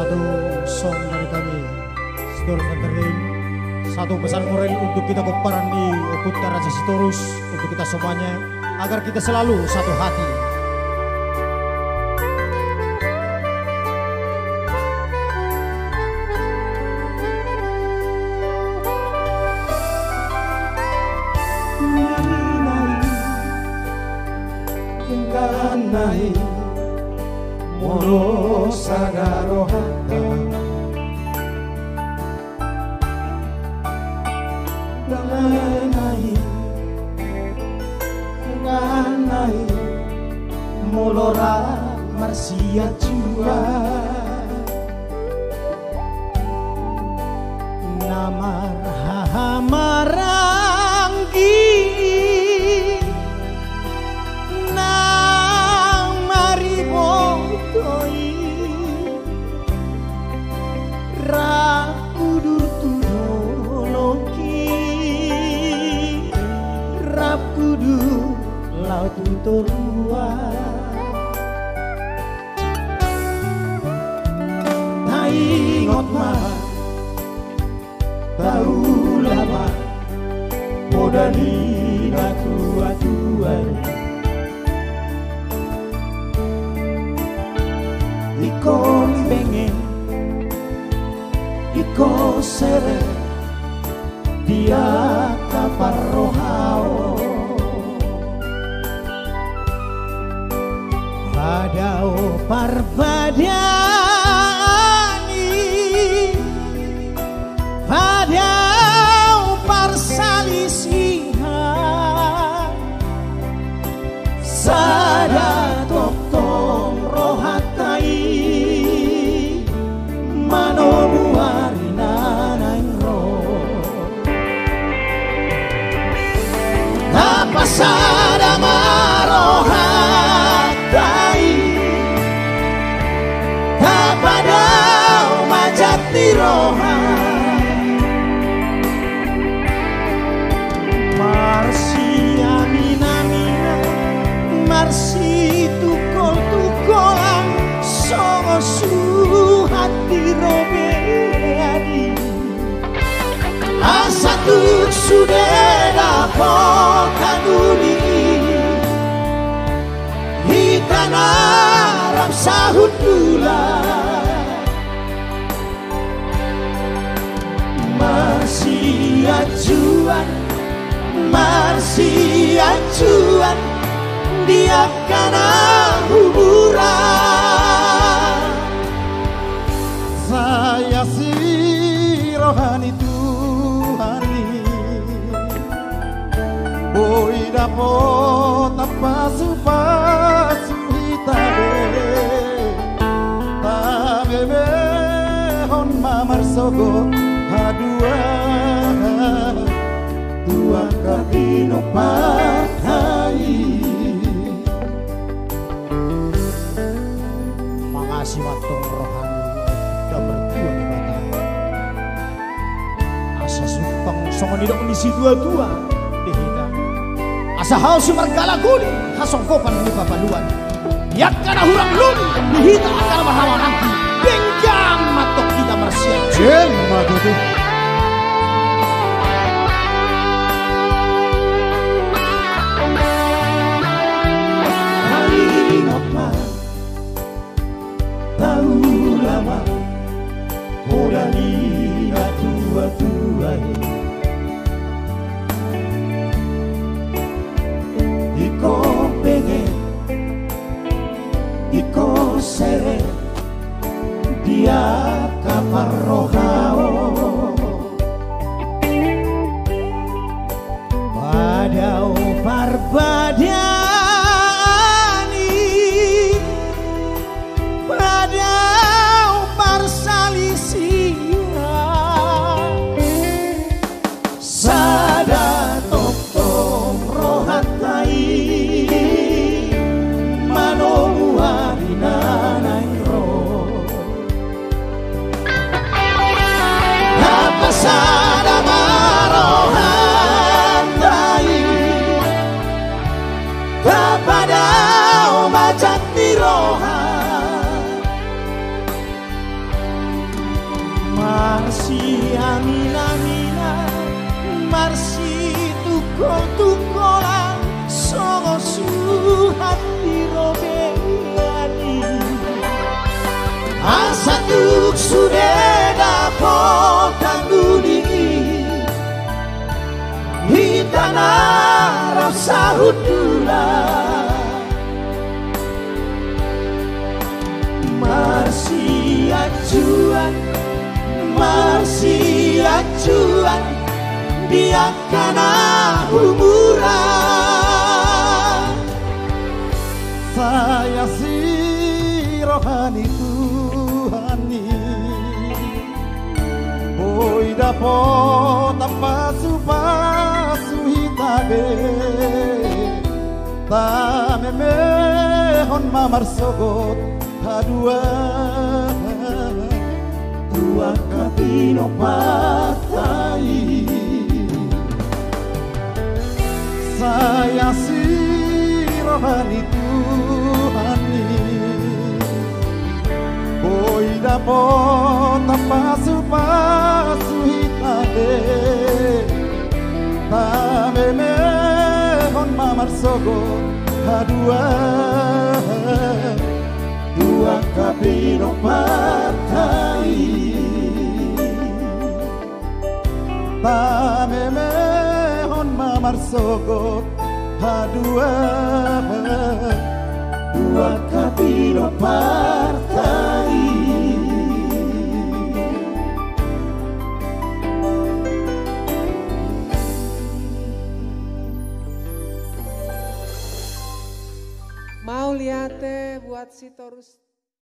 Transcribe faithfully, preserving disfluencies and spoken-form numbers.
Satu song dari kami, Sitorus Entertain. Satu pesan moral untuk kita, komparan ni Ompunta Raja Sitorus, untuk kita semuanya, agar kita selalu satu hati. Inganan nai, molo sada rohanta. Dame nai, inganan nai, molo ra marsianjuan. Na marhahamaranggi, na maribotoi, rap udur tu dolok i, rap udur laho tu toruan. Taingot ma, taula ma poda ni natuatua i. Ingkon benget, ingkon serep di angka parrohaon. Padao parbadaan i, padao parsalisihan, sada tongtong rohanta i, manomu ari na naeng ro. Tapasada ma rohanta i, tapadao ma jat ni roha. Marsiaminaminan, marsitungkoltungkolan, songon suhat di robean i. Asa tung sude dapotan uli, hita na rap sahundulan. Marsianjuan, marsianjuan di angka na humuran. Sai asi roha ni Tuhan i, boi dapotan pasupasu hita be. Tabebehon ma marsogot haduan tu angka pinompar ta i. Mangasi ma antong roham, Ompunta Martua Debata. Asa sumpang songon nidok ni situatua di hita, asa hau simarga Laguli hasongkopan ni papaluan. Di angka na hurang lului di hita angka na marhahamaranggi, denggan ma antong hita marsianjuan. Emma tutu. Taingot ma, taula ma poda ni natuatua i. Ingkon benget, ingkon serep di angka parrohaon. Padao parbadaan i, padao parsalisihan, sada tongtong rohanta i, manomu ari na naeng ro. Siaminaminan, marsitungkoltungkolan, songon suhat di robean i. Asa tung sude dapotan uli i, hita na rap sahundulan. Marsianjuan, marsianjuan, di angka na umurna. Sai asi roha ni Tuhan i, boi dapotan pasupasu hita be. Tamemehon ma marsogot haduan tu angka pinomparta i. Sai asi roha ni Tuhan i, boi dapotan pasupasu hita be. Tamemehon ma marsogot haduan tu angka pinomparta i. Tamemehon ma marsogot haduan tu angka pinomparta i. Mauliate buat Sitorus.